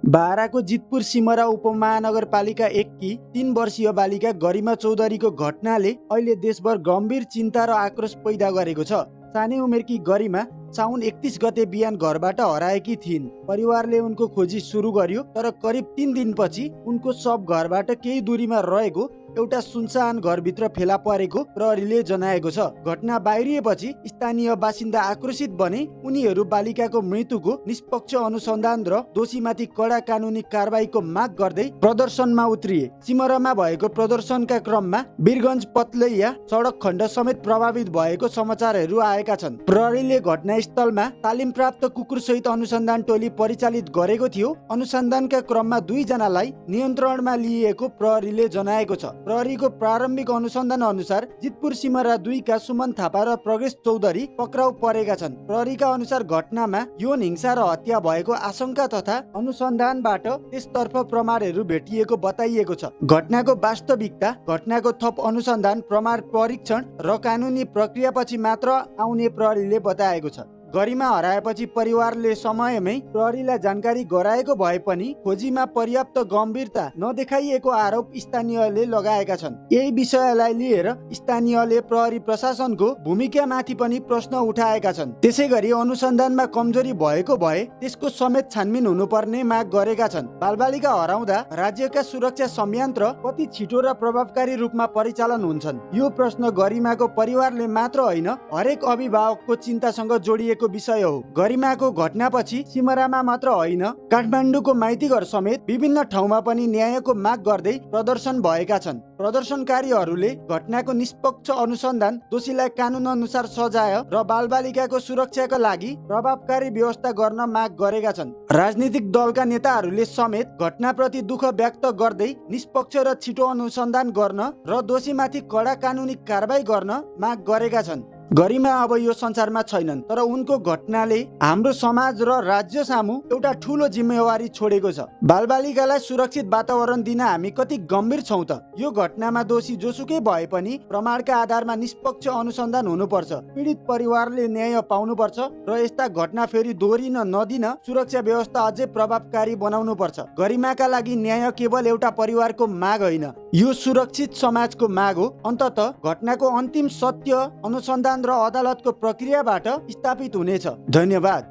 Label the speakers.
Speaker 1: बाराको जितपुर सिमरा उपमहानगरपालिका 1 की 3 वर्षीय बालिका गरिमा चौधरीको घटनाले अहिले देशभर गम्भीर चिन्ता र आक्रोश पैदा गरेको छ। सानै उमेरकी गरिमा साउन 31 गते बिहान घरबाट हराएकी थिइन्। परिवारले उनको खोजी सुरु गर्यो, तर करिब 3 दिनपछि उनको शव घरबाट केही दूरीमा रहेको एउटा सुनसान घरभित्र फेला परेको प्रहरीले जनाएको छ। घटना बाहिरिएपछि स्थानीय बासिन्दा आक्रोशित बने। उनीहरू बालिकाको मृत्युको निष्पक्ष अनुसन्धान र दोषीमाथि कडा कानुनी कारबाहीको माग गर्दै प्रदर्शनमा उत्रिए। सिमरामा भएको प्रदर्शनका क्रममा वीरगञ्ज पतलैया सडक खण्ड समेत प्रभावित भएको समाचारहरू आएका छन्। प्रहरीले घटनास्थलमा तालिम प्राप्त कुकुर सहित अनुसन्धान टोली परिचालित गरेको थियो। अनुसन्धानका क्रममा 2 जनालाई नियन्त्रणमा लिएको प्रहरीले जनाएको छ। प्रहरीको प्रारम्भिक अनुसन्धान अनुसार जितपुर सिमरा 2 का सुमन थापा र प्रगेश चौधरी पक्राउ परेका छन्। प्रहरीका अनुसार घटनामा यौन हिंसा र हत्या भएको आशंका तथा अनुसन्धानबाट त्यसतर्फ प्रमाणहरू भेटिएको बताइएको छ। घटनाको वास्तविकता, घटनाको थप अनुसन्धान, प्रमाण परीक्षण र कानुनी प्रक्रियापछि मात्र आउने प्रहरीले बताएको छ। गरिमा हराएपछि परिवारले समयमै प्रहरीलाई जानकारी गराएको भए पनि खोजीमा पर्याप्त गम्भीरता नदेखाइएको आरोप स्थानीयले लगाएका छन्। यही विषयलाई लिएर स्थानीयले प्रहरी प्रशासनको भूमिकामाथि पनि प्रश्न उठाएका छन्। त्यसैगरी अनुसन्धानमा कमजोरी भएको भए त्यसको समेत छानबिन हुनुपर्ने माग गरेका छन्। बालबालिका हराउँदा राज्यका सुरक्षा संयन्त्र कति छिटो र प्रभावकारी रूपमा परिचालन हुन्छन्? यो प्रश्न गरिमाको परिवारले मात्र होइन, हरेक अभिभावकको चिन्तासँग जोडिएको विषय हो। गरिमाको घटनापछि सिमरामा मात्र होइन, काठमाडौँको माइतीघर समेत विभिन्न ठाउँमा पनि न्यायको माग गर्दै प्रदर्शन भएका छन्। प्रदर्शनकारीहरूले घटनाको निष्पक्ष अनुसन्धान, दोषीलाई कानुन अनुसार सजाय र बालबालिकाको सुरक्षाका लागि प्रभावकारी व्यवस्था गर्न माग गरेका छन्। राजनीतिक दलका नेताहरूले समेत घटनाप्रति दुःख व्यक्त गर्दै निष्पक्ष र छिटो अनुसन्धान गर्न र दोषीमाथि कडा कानुनी कारबाही गर्न माग गरेका छन्। गरिमा अब यो संसारमा छैनन्, तर उनको घटनाले हाम्रो समाज र राज्य सामु एउटा ठूलो जिम्मेवारी छोडेको छ। बालबालिकालाई सुरक्षित वातावरण दिन हामी कति गम्भीर छौं त? यो घटनामा दोषी जोसुकै भए पनि प्रमाणका आधारमा निष्पक्ष अनुसन्धान हुनुपर्छ। पीडित परिवारले न्याय पाउनुपर्छ र यस्ता घटना फेरि दोहोरिन नदिन सुरक्षा व्यवस्था अझै प्रभावकारी बनाउनु पर्छ। गरिमाका लागि न्याय केवल एउटा परिवारको माग होइन, यो सुरक्षित समाजको माग हो। अन्ततः घटनाको अन्तिम सत्य अनुसन्धान र अदालतको प्रक्रियाबाट स्थापित हुनेछ। धन्यवाद।